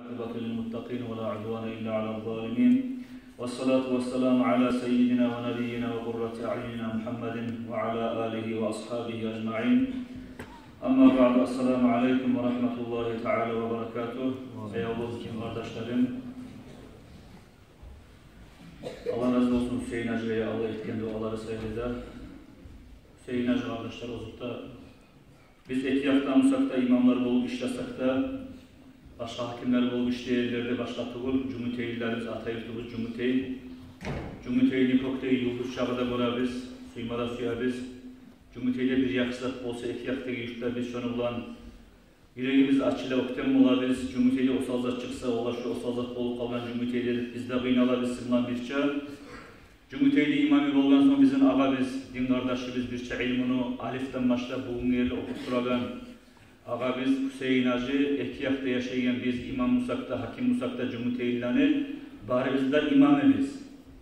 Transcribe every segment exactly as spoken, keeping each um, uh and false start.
عاقبة للمتقين ولا عدوان إلا على الظالمين. والصلاة والسلام على سيدنا ونبينا وقرة أعيننا محمد وعلى آله وأصحابه أجمعين. أما بعد، السلام عليكم ورحمة الله تعالى وبركاته. Аявлу дин къардашларым, Аллагь рази болсун Гьюсейин гьажиге, я Аллагь, этген дуалары саялы да. Гьюсейин гьажи, къардашлар, озокъда, биз эки якъда бусакъ да, имамлар болуп ишлесек де, башгъа гьакимлер болуп ишлейгенлер де башгъа тюгюл, жюнгютейлилерибиз, ата юртубуз Жюнгютей. Жюнгютейни кёкдеги юлдуз чакъы да гёребиз, сюйме де сюебиз. Жюнгютейде бир яхшы зат болса, эки якъдагъы юртда биз шону булан юрегибиз ачыла, оьктем болабыз. Жюнгютейде осал зат чыкъса, олар шу осал зат болуп къалгъан Жюнгютейде деп биз де къыйналабыз сизин булан бирче. Жюнгютейни имамы болгъан сонг бизин агъабыз, дин къардашыбыз, бирче илмуну алифден башлап бугюнге ерли охуп турагъан агъабыз Гьюсейин гьажи, эки якъда яшайгъан биз, имам бусакъ да, гьаким бусакъ да, жюнгютейлилени барыбызны да имамыбыз.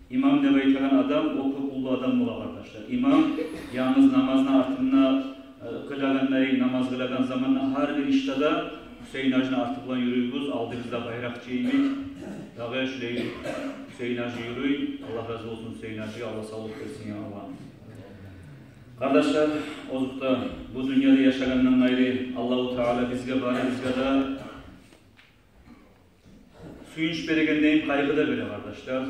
Имам деп айтагъан адам, о кёп уллу адам бола, къардашлар. Имам янгыз намазны артында, э, къылагъандай, намаз къылагъан заманда гьар бир ишде де Гьюсейин гьажини арты булан юрюйбюз, алдыбызда байракъчы йимик. Дагъы шулай Гьюсейин гьажи юрюй. Аллагь рази болсун Гьюсейин гьажиге, Аллагь савлукъ берсин, я Аллагь. Къардашлар, озокъда, бу дюньяда яшагъандан къайры Аллагьу Таала бизге, барыбызгъа да сююнч берегендейин къайгъы да бере, къардашлар.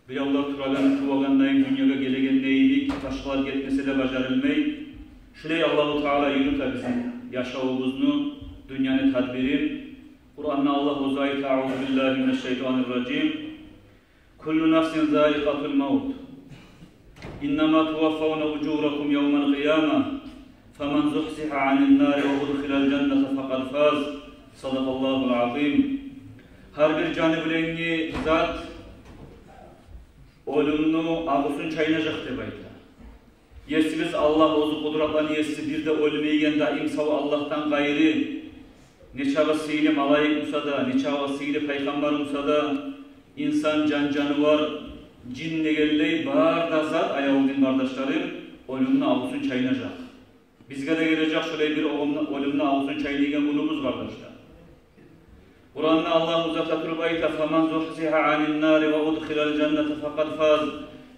Биревлер турагъан, тувагъандайын, дюньягъа гелегендейин, башгъалар гетмесе де бажарылмай. Шулай Аллагьу Таала юрюте бизин яшавубузну, дюньяны тадбирин. Къуранда Аллагь оьзю айта: أعوذ بالله من الشيطان الرجيم. كل نفس ذائقة الموت. إنما توفون أجوركم يوم القيامة. فمن زحزح عن النار وأدخل الجنة فقد فاز. صدق الله العظيم. Гьар бир жаны булангъы зат оьлюмню агъусун чайнажакъ деп айта. Есибиз Аллагь, оьзю къудратланы еси, бир де оьлмейген, даим сав Аллагьдан къайры, нечакъы сыйлы малайик буса да, нечакъы сыйлы пайхаммар буса да, инсан, жан-жанывар, жин дегенлей, бары да зат, аявлу дин къардашларым, оьлюмню агъусун чайнажакъ. Бизге де гележек шолай бир оьлюмню, оьлюмню агъусун чайнайгъан гюнюбюз, къардашлар. Къуранда Аллагь узата туруп айта: فمن زحزح عن النار وأدخل الجنة فقد فاز.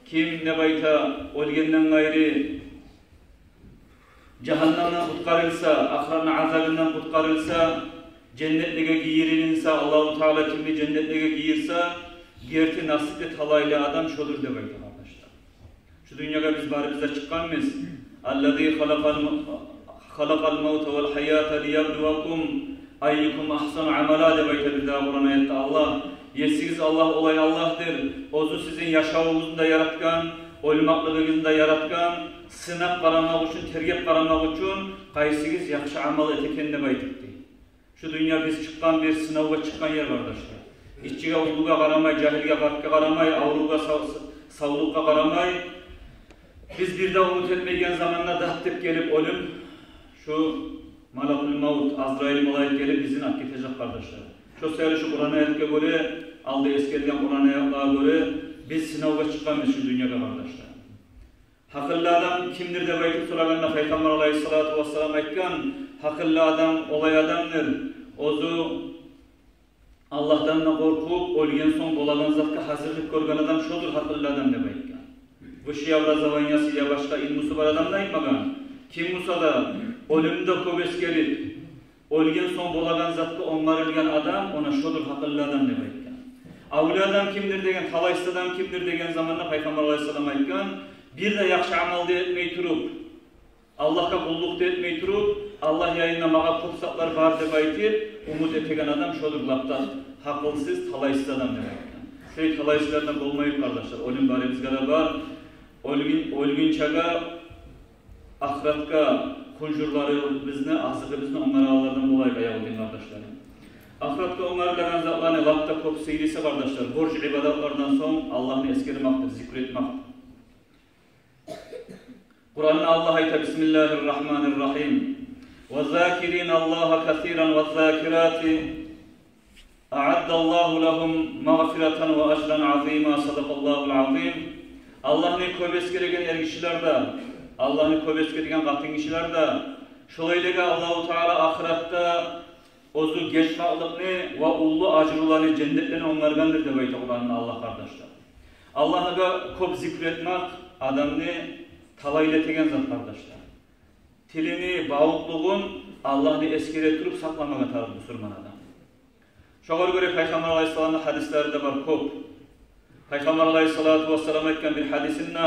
Ким, деп айта, оьлгенден къайры жагьаннемден къутгъарылса, ахыратны азабындан къутгъарылса, женнетлеге гийирилинсе, Аллагьу Таала кимни женнетлеге гийирсе, герти насипли, талайлы адам шодур, деп айта, къардашлар. Шу дюньягъа биз барыбыз да чыкъгъанбыз. الذي خلق الم-, خلق الموت والحياة ليبلوكم أيكم أحسن عملا, деп айта бир дагъы Къуран аятда Аллагь. Есигиз Аллагь олай Аллагьдыр. Оьзю сизин яшавугъузну да яратгъан, оьлмакълыгъыгъызны да яратгъан, сынап къарамакъ учун, тергеп къарамакъ учун, къайсыгъыз яхшы амал эте экен деп айтып, дей. Шу дюнья биз чыкъгъан, бир сынавгъа чыкъгъан ер, къардашлар. Гиччиге, уллугъа къарамай, жагьилге, къартгъа къарамай, аврувгъа, сав-, савлукъгъа къарамай, биз бир де умут этмейген заманда дат деп гелип оьлюм, шу малакул мавт, Азрайыл малайик гелип бизин алып гетежек, къардашлар. Шо саялы шу Къуран аятгъа гёре, алда эсгерилген Къуран аятлагъа гёре, биз сынавгъа чыкъгъанбыз шу дюньягъа, къардашлар. Гьакъыллы адам кимдир деп айтып сорагъанда, Пайхаммар алайгьиссалату вассалам айтгъан: гьакъыллы адам олай адамдыр, оьзю Аллагьдан да къоркъуп, оьлген сонг болагъан затгъа гьазирлик гёрген адам шодур гьакъыллы адам, деп айтгъан. Высшее образованиясы я башгъа илмусу бар адамны айтмагъан. Ким буса да оьлюмню де кёп эсгерип, оьлген сонг болагъан затгъа онгарылгъан адам, она шодур гьакъыллы адам, деп айтгъан. Авлия адам кимдир деген, талайсыз адам кимдир деген заманда Пайхаммар алайгьиссалам айтгъан: бир де яхшы амал да этмей туруп, Аллагьгъа къуллукъ да этмей туруп, Аллагь янында магъа кёп затлар бар деп айтып, умут этеген адам шодур лап да гьакъылсыз, талайсыз адам, деп айтгъан. Шолай талайсызлардан болмайыкъ, къардашлар. Оьлюм барыбызгъа да бар. Оьлгюн, оьлгюнчеге ахыратгъа хунжурларыбызны, азыгъыбызны онгарагъанлардан болайыкъ, аявлу дин къардашларым. Ахыратгъа онгарылагъан затланы лап да кёп сыйлысы, къардашлар, борч ибадатлардан сонг Аллагьны эсгермекдир, зикр этмекдир. Къуранда Аллагь айта: بسم الله الرحمن الرحيم. والذاكرين الله كثيرا والذاكرات أعد الله لهم مغفرة وأجرا عظيما. صدق الله العظيم. Аллагьны кёп эсгереген эргишилер де, Аллагьны кёп эсгереген къатынгишилер де, шолайлагъа Аллагьу Таала ахыратда оьзю гечмекликни ва уллу ажруланы, женнетлени онгаргъандыр деп айта Къуранда Аллагь, къардашлар. Аллагьгъа кёп зикру этмек адамны талайлы этеген зат, къардашлар. Тилини бавукълугъун Аллагьны эсгере туруп сакъламагъа тарыкъ бусурман адам. Шогъар гёре Пайхаммар алайгьиссаламны гьадислери де бар кёп. Пайхаммар алайгьиссалату вассалам айтгъан бир гьадисинде: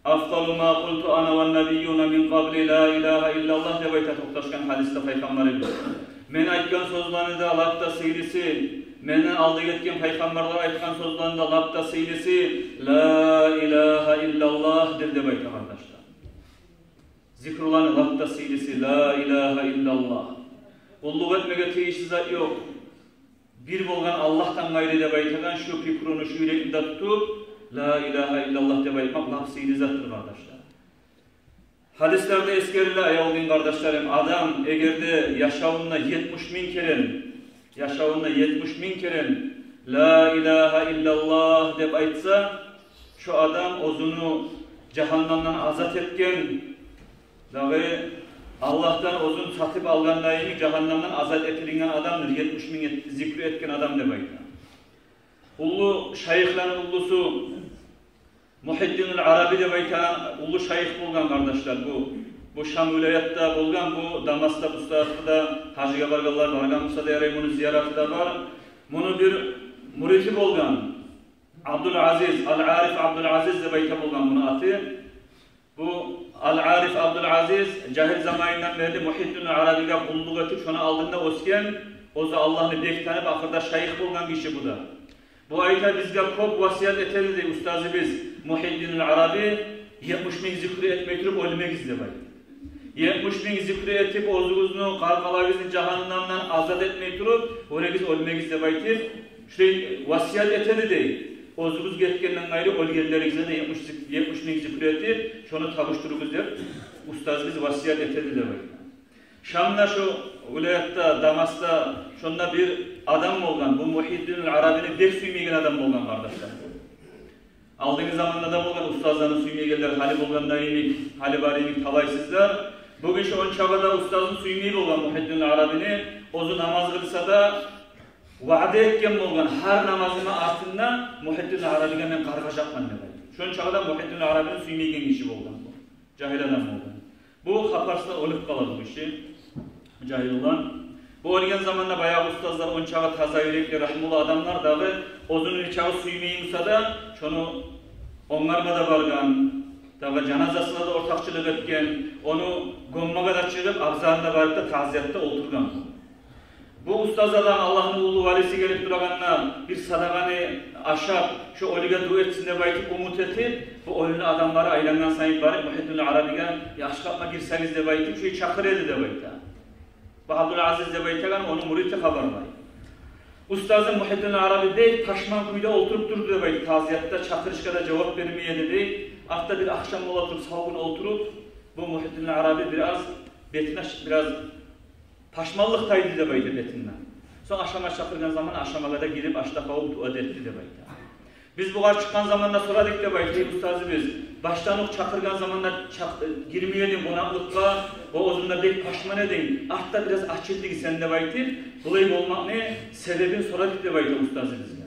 «Афдалу ма къулту ана ван набиюна мин къабли ла илагьа иллаллагь», — деп айта токъташгъан гьадисде Пайхаммарыбыз. «Мен айтгъан сёзлени де лап да сыйлысы, менден алда гетген пайхаммарлар айтгъан сёзлени де лап да сыйлысы ла илагьа иллаллагьдыр», — деп айта, къардашлар. Зикруланы лап да сыйлысы ла илагьа иллаллагь. Къуллукъ этмеге тийишли зат ёкъ бир болгъан Аллагьдан къайры деп айтагъан шу пикруну шу юрегинде тутуп, ла илагьа иллаллагь деп айтмакъ лап сыйлы затдыр, къардашлар. Гьадислерде эсгериле, аявлу дин къардашларым, адам эгер де яшавунда етмиш минг керен, яшавунда етмиш минг керен ла илагьа иллаллагь деп айтса, шо адам оьзюню жагьаннамдан азат этген, дагъы Аллагьдан оьзюн сатып алгъандай, жагьаннамдан азат этилинген адамдыр етмиш минг эт-, зикру этген адам деп айта. Уллу шайыхланы уллусу Мухьиддинул Араби деп айтагъан уллу шайых болгъан, къардашлар. Бу, бу Шам вилаятда болгъан, бу Дамаскда, бу сагьатда гьажгъа баргъанлар баргъан буса да ярай, муну зияраты да бар. Муну бир мюрити болгъан, Абдул Азиз, Ал-Ариф Абдул Азиз деп айта болгъан муну аты. Бу Ал-Ариф Абдул Азиз жагьил заманындан берли Мухьиддинул Арабиге къуллукъ этип, шону алдында оьсген, оьзю Аллагьны бек танып, ахырда шайых болгъан гиши бу да. Бу айта: «Бизге кёп васият этеди, — дей, — устазыбыз Мухьиддинул Араби, етмиш минг зикру этмей туруп оьлмегиз», — деп айта. «Етмиш минг зикру этип, оьзюгюзню къаркъарагъызны жагьаннамдан азат этмей туруп, оьлегиз, оьлмегиз», — деп айтып, шулай васият этеди, дей. «Оьзюгюз гетгенден къайры оьлгенлеригизге де етмиш зик-, етмиш минг зикру этип, шону табушдуругъуз», — деп устазыбыз васият этеди, деп айта. Шамда, шу вилаятда, Дамаскда, шонда бир адам болгъан, бу Мухьиддинул Арабини бек сюймейген адам болгъан, къардашлар. Алдынгъы заманда да болгъан устазланы сюймейгенлер, гьали болгъанда йимик, гьали бар йимик талайсызлар. Бу гиши ончакъы да устазын сюймей болгъан, Мухьиддинул Арабини. Оьзю намаз къылса да, ваъда этген болгъан: «Гьар намазымны артында Мухьиддинул Арабиге мен къаргъажакъман», — деп айтып. Шончакъы да Мухьиддинул Арабини сюймейген гиши болгъан бу. Жагьил адам болгъан. Бу хапарсыз оьлюп къала бу гиши. Жагьил улан. Бу оьлген заманда баягъы устазлар ончакъы таза юрекли, рагьмулу адамлар дагъы, оьзюню нечакъы сюймей буса да, шону онгарма да баргъан, дагъы жаназасына да ортакъчылыкъ этген, ону гёммеге де чыгъып, абзарына барып да, тазиятда олтургъан. Бу устаз адам, Аллагьны уллу валиси гелип турагъанда, бир садагъаны ашап, шо оьлюге дуа этсин деп айтып, умут этип, бу оьлюню адамлары айлангъан сайын барып, Мухьиддинул Арабиге: «Я, аш къапма гирсегиз», — деп айтып, шо чакъыра эди, деп айта. Бу Абдул Азиз деп айтагъан ону мюрити хабарлай. Устазы Мухьиддинул Араби бек пашман кюйде олтуруп турду, деп айта, тазиятда, чакъырышгъа да жавап бермей эди, дей. Артда бир ахшам бола туруп, сав гюн олтуруп, бу Мухьиддинул Араби бираз бетине ш-, бираз пашманлыкъ тайды, деп айта, бетинден. Сонг ашама чакъыргъан заман ашамагъа да гирип, аш да къабып, дуа да этди, деп айта. Биз бугъар чыкъгъан заманда сорадыкъ, деп айта, устазыбыз: «Баштан окъ чакъыргъан заманда чакъ-, гирмей эдинг къонакълыкъгъа, ва оьзюнг де бек пашман эдинг, артда бираз ачылдынг сен», — деп айтып, булай болмакъны себебин сорадыкъ, деп айта, устазыбызгъа.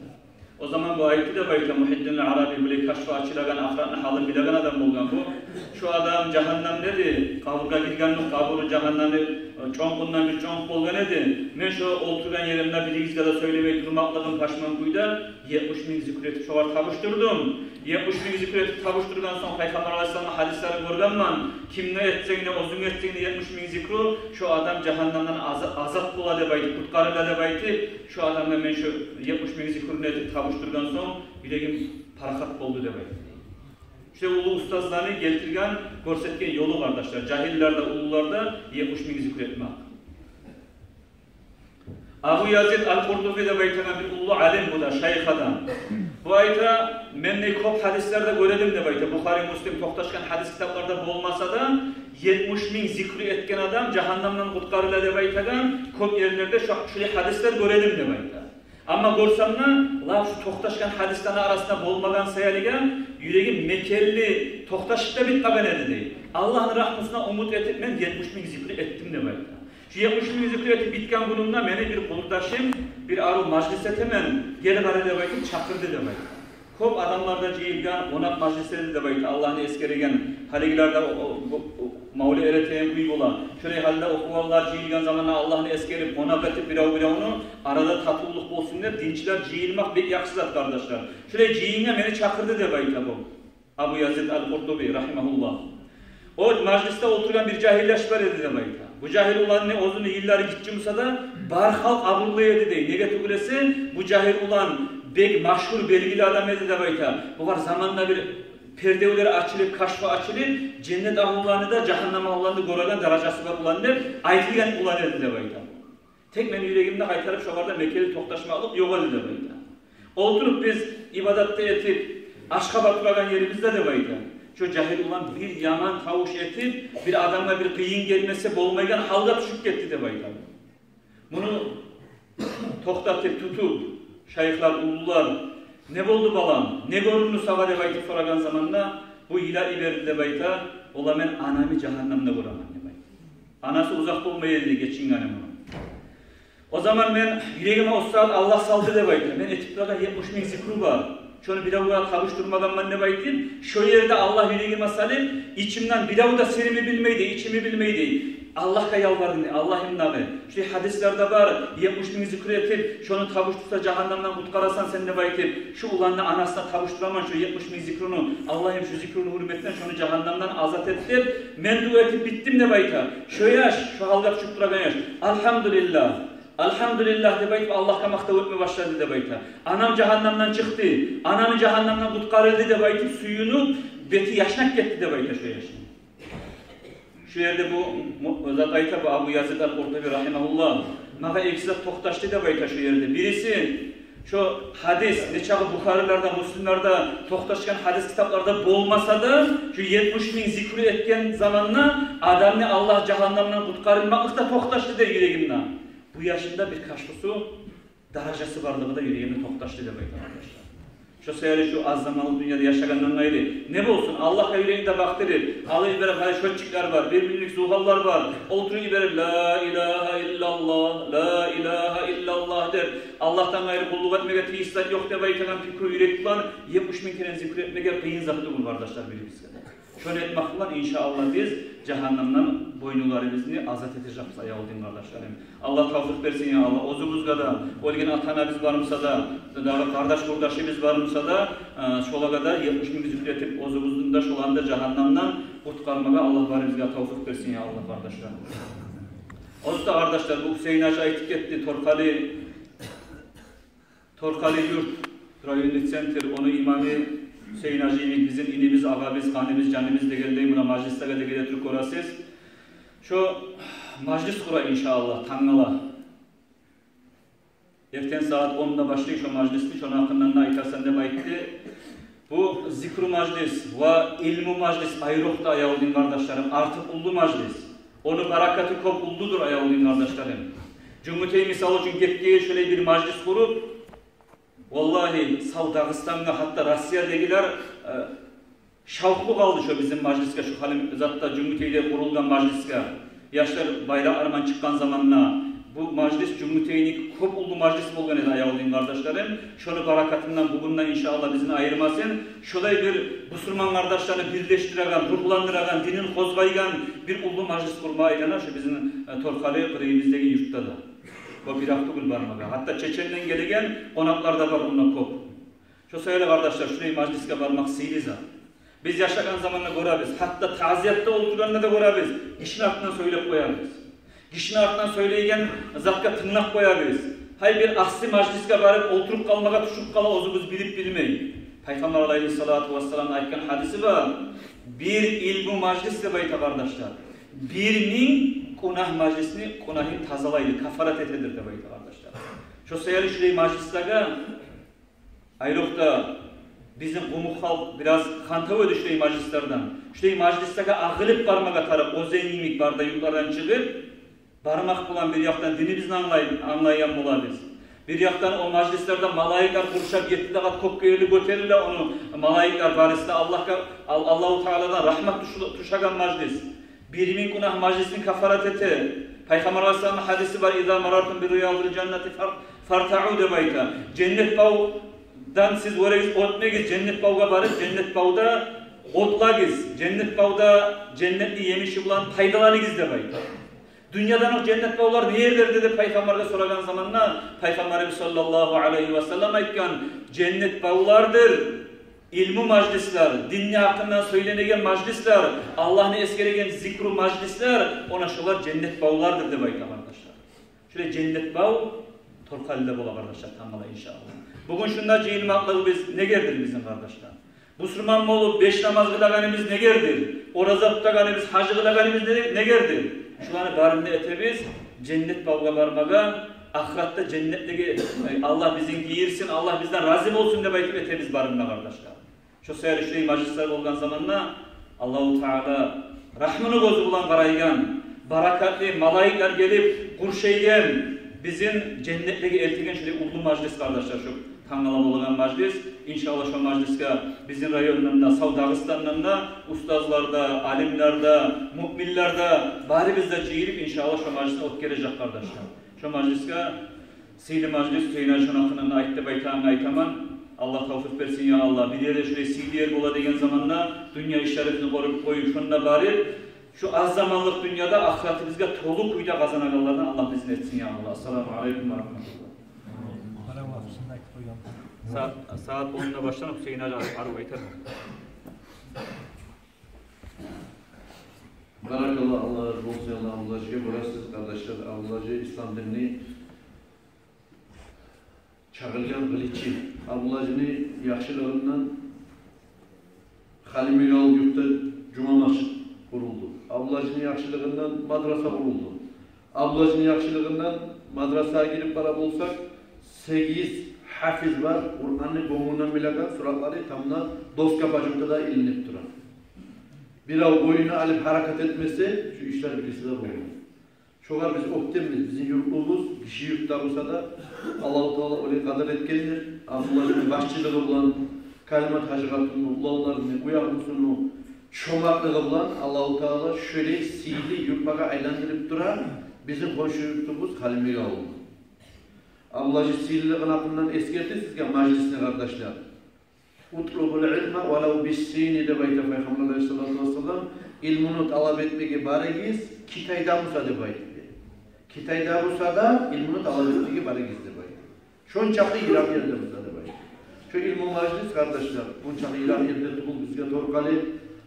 О заман бу айтды, деп айта, Мухьиддинул Араби, булай кашфу ачылагъан, ахыратны гьалын билеген адам болгъан бу. Шо адам жагьаннамда эди, къабургъа гиргенде, къабуру жагьаннамны, э, чонкъундан бир чонкъ болгъан эди. Мен шо олтургъан еримде биригизге де сёйлемей турмакълыгъым пашман кюйде етмиш минг зикру этип шогъар табушдурдум. Етмиш минг зикру этип табушдургъан сонг, Пайхаммар алайгьиссаламны гьадислерин гёргенмен: «Ким де этсенг де, оьзюнг этсенг де етмиш минг зикру, шо адам жагьаннамдан аза-, азат бола», — деп айтып, къутгъарыла деп айтып, шо адамгъа мен шо етмиш минг зикруну этип табушдургъан сонг, юрегим парахат болду, деп айтып. Шо уллу устазланы гелтирген, гёрсетген ёлу, къардашлар, жагьиллер де, уллулар да етмиш минг зикру этмек. Абу Язид Ал-Къуртуби деп айтагъан бир уллу алим, бу да шайых адам. Бу айта: «Мен де кёп гьадислерде гёредим, — деп айта, — Бухари, Муслим, токъташгъан гьадис китапларда болмаса да, етмиш минг зикру этген адам жагьаннамдан къутгъарыла деп айтагъан кёп ерлерде шо-, шулай гьадислер гёредим, — деп айта. — Амма гёрсем де, лап шу токъташгъан гьадислени арасында болмагъан саялыгъа, юрегим мекенли токъташып да битмеген эди, — дей. — Аллагьны рагьмусуна умут этип, мен етмиш минг зикру этдим», — деп айта. Шу етмиш минг зикру этип битген гюнюмде мени бир къурдашым, бир арив мажлис этемен, гел гьари деп айтып чакъырды деп айта. Кёп адамлар да жыйылгъан, къонакъ мажлис эди деп айта, Аллагьны эсгереген, гьалигилер де о, о, бу, о, мавлет эретеген уьй бола. Шолай гьалда охугъанлар жыйылгъан заманда Аллагьны эсгерип, къонакъ этип бирев-биревню, арада татывлукъ болсун деп, динчилер жыйылмакъ бек яхшы зат, къардашлар. Шолай жыйынгъа мени чакъырды деп айта бу Абу Язид ал-Къуртуби рагьимагьуллагь. О мажлисде олтургъан бир жагьил яш бар эди деп айта. Бу жагьил уланны, оьзюню йыллары гиччи буса да, бар халкъ абурлай эди дей. Неге тюгюл эсе, бу жагьил улан бек машгьур, белгили адам эди деп айта. Бугъар заманда бир пердевлер ачылып, кашфу ачылып, женнет агьлуланы да, жагьаннам агьлуланы да гёреген даражасы бар улан деп айтылгъан улан эди деп айта. Тек мени юрегимде къайтарып шогъар да мекенли токъташмакълыкъ ёкъ эди деп айта. Олтуруп биз ибадат да этип, ашхаба турагъан ерибизде деп айта, шо жагьил улан бир яман тавуш этип, бир адамгъа бир къыйын гелмесе болмайгъан гьалгъа тюшюп гетди деп айта. Муну токътатып, тутуп, шайыхлар, уллулар: «Не болду, балам? Не гёрюндю сагъа?» — деп айтып сорагъан заманда, бу йылап йиберди деп айта: «Валлагь, мен анамны жагьаннамда гёремен», — деп айта. Анасы узакъ болмай эди гечингени муну. О заман мен юрегиме о сагьат Аллагь салды деп айта. Мен этип турагъан етмиш минг зикру бар. Шону биревге табушдурмагъанман деп айтып, шо ерде Аллагь юрегиме салып, ичимден, бирев де сирими билмей дей, ичими билмей дей, Аллагьгъа ялбардым дей: «Аллагьым, дагъы, шо гьадислерде бар, етмиш минг зикру этип, шону табушдурса, жагьаннамдан къутгъарасан сен», — деп айтып, шу уланны анасына табушдураман шо етмиш минг зикруну. «Аллагьым, шу зикруну гьюрметинден шону жагьаннамдан азат эт», — деп мен дуа этип битдим деп айта. Шо яш, шо гьалгъа тюшюп турагъан яш: «Алгьамдулиллагь, алгьамдулиллагь», — деп айтып, Аллагьгъа макътав этме башлады деп айта. «Анам жагьаннамдан чыкъды, анам жагьаннамдан къутгъарылды», — деп айтып, сююнюп, бети яшнап гетди деп айта шо яшны. Шу ерде бу му-, зат айта, бу Абу Язид ал-Къуртуби рагьимагьуллагь: «Магъа эки зат токъташды», — деп айта шу ерде. Бириси, шо гьадис, нечакъы Бухарилерде, Муслимлерде токъташгъан гьадис китапларда болмаса да, шу етмиш минг зикру этген заманда адамны Аллагь жагьаннамдан къутгъармакълыкъда токъташды дей юрегимде. Бу яшны да бир кашфусу, даражасы барлыгъы да юрегимде токъташды деп айта, къардашлар. Шо саялы шу аз заманлыкъ дюньяда яшагъандан къайры, не болсун, Аллагьгъа юрегин де бакъдырып, алып йиберип, гьали счётчиклер бар, бир минглик зувгъаллар бар, олтуруп йиберип, «Ла илагьа иллаллагь, ла илагьа иллаллагь» деп, Аллагьдан къайры къуллукъ этмеге тийишли зат ёкъ деп айтагъан пикру юрек булан етмиш минг керен зикру этмеге къыйын зат тюгюл, къардашлар, бирибизге де. Шону этмек булан, иншааллагь, биз жагьаннамдан бойнуларыбызны азат этежекбиз, аявлу дин къардашларым. Аллагь тавфикъ берсин, я Аллагь, оьзюбюзге де, оьлген ата-анабыз бар буса да, дагъы къардаш-къурдашыбыз бар буса да, э, шолагъа да етмиш минг зикру этип, оьзюбюзню де, шоланы да жагьаннамдан къутгъармагъа Аллагь барыбызгъа тавфикъ берсин, я Аллагь, къардашларым. Оьзю де, къардашлар, бу Гьюсейин-гьажи айтып гетди, Торкъали Торкъали юрт, районный центр, ону имамы Гьюсейин-гьажи йимик бизин инибиз, агъабыз, къаныбыз, жаныбыз дегенлей, муна мажлислеге де геле туруп гёресиз. Шо мажлис къура, иншааллагь, тангала. Эртен сагьат онда башлай шо мажлисни, шону гьакъындан да айтарсан деп айтды. Бу зикру мажлис ва илму мажлис айрокъда, аявлу дин къардашларым, артыкъ уллу мажлис. Ону баракаты кёп уллудур, аявлу дин къардашларым. Жюнгютей, мисал учун, гетген йыл шолай бир мажлис къуруп, валлагьи, сав Дагъыстангъа, гьатта Россиядагъылар, э, шавкълу къалды шо бизин мажлисге, шо гьали затда, Жюнгютейде къурулгъан мажлисге. Яшлар байракълар булан чыкъгъан заманда, бу мажлис Жюнгютейники кёп уллу мажлис болгъан эди, аявлу дин къардашларым. Шону баракатындан бугюн де, иншааллагь, бизин айырмасын. Шолай бир бусурман къардашланы бирлешдиреген, ругьландырагъан, динин къозгъайгъан бир уллу мажлис къурма айлана шо бизин, э, Торкъали къырыйыбыздагъы юртда да. Ва биракъ тюгюл бармагъа. Гьатта Чеченден гелеген къонакълар да бар онда кёп. Шо саялы, къардашлар, шулай мажлисге бармакъ сыйлы зат. Биз яшагъан заманда гёребиз, гьатта тазиятда олтургъанда да гёребиз, гишини артындан сёйлеп къоябыз. Гишини артындан сёйлейген затгъа тынглап къоябыз. Гьай, бир асси мажлисге барып, олтуруп къалмагъа тюшюп къала, оьзюбюз билип-билмей. Пайхаммар алайгьиссалату вассаламны айтгъан гьадиси бар: «Бир илму мажлис, — деп айта, къардашлар, — бир минг гюнагь мажлисни гюнагьын тазалайды, каффарат этедир», — деп айта, къардашлар. Шо саялы шулай мажлислеге, айрокъда бизин къумукъ халкъ бираз хантав эди шулай мажлислерден. Шулай мажлислеге агъылып бармагъа тарыкъ, оьзен йимик бар да юртлардан чыгъып бармакъ булан бир якъдан динибизни англай-, англайгъан болабыз. Бир якъдан о мажлислерде малайиклер къуршап, етти де къат кёкге ерли гётериле ону малайиклер, барысы да Аллагьгъа, Ал-, Аллагьу Тааладан рагьмат тюш-, тюшеген мажлис. Бир минг гюнагь мажлисни каффарат эте. Пайхаммар алайгьиссаламны гьадиси бар: «Иза марартум би риядил жаннати фар-, фартаъу», — деп айта. Женнет бавдан сиз оьрегиз, оьтмегиз, женнет бавгъа барып, женнет бавда отлагъыз, женнет бавда женнетни емиши булан пайдаланыгъыз деп айта. Дюньядан окъ женнет бавлар не ерлерде деп пайхаммаргъа сорагъан заманда, пайхаммарыбыз саллаллагьу алайгьи васаллам айтгъан: «Женнет бавлардыр илму мажлислер, динни гьакъындан сёйленеген мажлислер, Аллагьны эсгереген зикру мажлислер, она шолар женнет бавлардыр», — деп айта, къардашлар. Шулай женнет бав Торкъалиде бола, къардашлар, тангала, иншааллагь. Бугюн шунда жыйылмакълыгъыбыз негердир бизин, къардашлар? Бусурман болуп, беш намаз къылагъаныбыз негердир? Ораза тутагъаныбыз, гьаж къылагъаныбыз не-, негердир? Шуланы барын да этебиз женнет бавгъа бармагъа, ахыратда женнетлеге, э, Аллагь бизин гийирсин, Аллагь бизден рази болсун деп айтып этебиз барын да, къардашлар. Шо саялы шулай мажлислер болгъан заманда Аллагьу Таала рагьмуну гёзю булан къарайгъан, баракатлы малайиклер гелип къуршайгъан, бизин женнетлеге элтеген шулай уллу мажлис, къардашлар, шо тангала болагъан мажлис. Иншааллагь, шо мажлисге бизин райондан да, сав Дагъыстандан да устазлар да, алимлер де, муъминлер де, барыбыз да жыйылып, иншааллагь, шо мажлисни оьтгережек, къардашлар. Шо мажлисге, сыйлы мажлис, Гьюсейин гьажи шону гьакъындан айт деп айтагъанны айтаман. Аллагь тавфикъ берсин, я Аллагь. Бир ерде шулай сыйлы ер бола деген заманда, дюнья ишлерибизни къоюп къоюп, шонда барып, шу аз заманлыкъ дюньяда ахыратыбызгъа толу кюйде къазанагъанлардан Аллагь бизин этсин, я Аллагь. Ассаламу алайкум ва рагьматуллагь. Сагьат, сагьат онда башланып, Гьюсейин гьажи арив айтар. Баракаллагь, Аллагь рази болсун, Аллагь, Абдулгьажиге. Гёресиз, къардашлар, Абдулгьажи ислам динни чагъылгъан къылычы. Абдулгьажини яхшылыгъындан Халимбекавул юртда жума межит къурулду. Абдулгьажини яхшылыгъындан мадраса къурулду. Абдулгьажини яхшылыгъындан мадрасагъа гирип бара болсакъ, сегиз гьафиз бар, Къуранны гёнгюнден билеген, суратлары тамда доска бажыкъда да илинип тура. Бирев боюна алып гьаракат этмесе, шу ишлер бириси де болмас. Шогъар биз оьктембиз, бизин юртубуз гиши юрт да буса да, Аллагьу Таала олай къадар этгендир. Абдулгьажини башчылыгъы булан, Калимат гьажи къатынны, уланларыны, уьягьлюсюню чомартлыгъы булан Аллагьу Таала шолай сыйлы юртлагъа айландырып тура бизин хоншу юртубуз Халимбекавулну. Абдулгьажи сыйлылыгъын гьакъындан эсгерди сизге мажлисни, къардашлар. «Утлубул илма валав биссини», — деп айта Пайхаммар алайгьиссалату вассалам. «Илмуну талап этмеге барыгъыз, Китайда буса», — деп айтды. «Китайда буса да илмуну талап этмеге барыгъыз», — деп айтды. Шончакъы йыракъ ерде буса деп айтды. Шо илму мажлис, къардашлар, ончакъы йыракъ ерде тюгюл бизге Торкъали.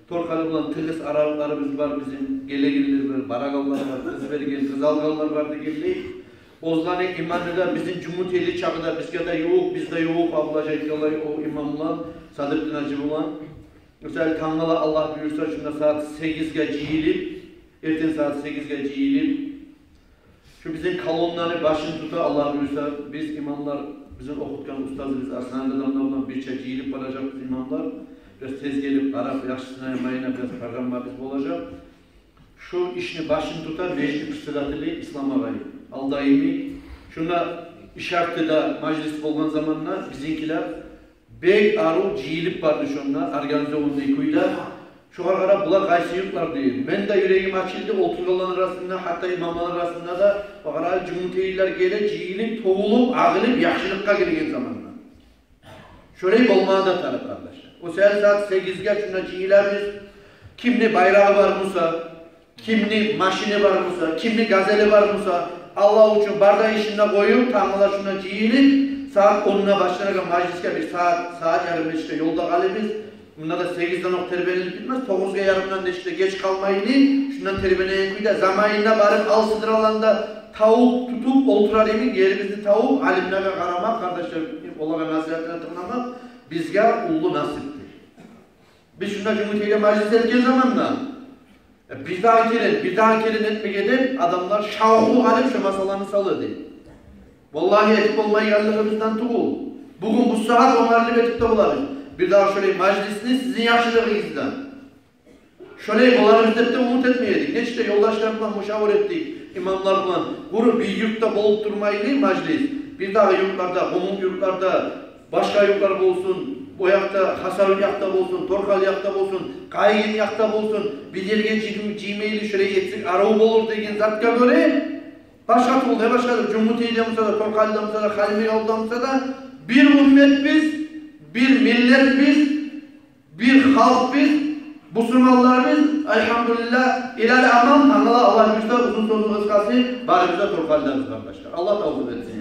Торкъали булан тыгъыс аралыкъларыбыз бар бизин. Гелегенлер бар, барагъанлар бар, къыз берген, къыз алгъанлар бар дегенлей. Оьзлени имамы да бизин Жюнгютейли чакъы да бизге де ювукъ, биз де ювукъ, Абдулгьажи айтгъанлай, о имам булан, Садрутдин гьажи булан. Мисал, тангала, Аллагь буюрса, шунда сагьат сегизге жыйылып, эртен сагьат сегизге жыйылып, шу бизин колоннаны башын тута, Аллагь буюрса, биз имамлар, бизин охутгъан устазыбыз Арслан адамлар булан бирче жыйылып баражакъбыз имамлар. Бираз тез гелип, къарап, яхшысына, яманына бираз программабыз болажакъ. Шу ишни башын тута межит председатели Ислам агъай. Ал даими шунда иш арты да мажлис болгъан заманда бизинкилер бек арив жыйылып барды шонда, организованный кюйде. Шогъар къарап, булар къайсы юртлар дей. Мени де юрегим ачылды, олтургъанланы арасында, гьатта имамланы арасында да, къара, жюнгютейлилер геле, жыйылып, тёгюлюп, агъылып, яхшылыкъгъа гирген заманда. Шолай болмагъа да тарыкъ, къардашлар. О саялы сагьат сегизге шунда жыйылабыз. Кимни байрагъы бар буса, кимни машини бар буса, кимни газели бар буса, Аллагь учун бар да ишин де къоюп, тангала шунда жыйылып, сагьат онда башланагъан мажлисге бир сагьат, сагьат ярым нечик де ёлда къалабыз. Мунда да сегизден окъ тербенип битмес, тогъузгъа ярымдан нечик де геч къалмайлы, шундан тербенеген кюйде заманында барып, ал сыдыраланы да тавуп, тутуп олтурар йимик, ерибизни тавуп, алимлеге къарамакъ, къардашлар, олагъа насигьатына тынгламакъ бизге уллу насипдир. Биз шунда жюнгютейде мажлис этген заманда, э, бирдагъы керен, бирдагъы керен этмеге деп адамлар шавкълу къалып шо масъаланы салды. Валлагь, этип болмайгъанлыгъыбыздан тюгюл. Бугюн бу сагьат онгарылып этип де болабыз. Бирдагъы шолай мажлисни сизин яхшылыгъыгъыздан. Шолай боларбыз деп де умут этмей эдик. Нечик де ёлдашлар булан мушавара этдик, имамлар булан. Къуру бир юртда болуп турмайлы мажлис, бирдагъы юртларда, къумукъ юртларда, башгъа юртлар болсун, о якъда, Хасавюрт якъда болсун, Торкъали якъда болсун, Къайгъын якъда болсун, бир ерге жыйым-, жыймайлы шолай этсек арив болур деген затгъа гёре, Башгъа тюгюл де, башгъа да, Жюнгютейде буса да, Торкъалиде буса да, Халимбекавулда буса да, бир умметбиз, бир миллетбиз, бир халкъбыз, бусурманларбыз, альгьамдулиллагь, илали аман, тангала Аллагь буюрса, узун сёзню къысгъасы, барыбыз да Торкъалидебиз, къардашлар. Аллагь тавпикъ этсин.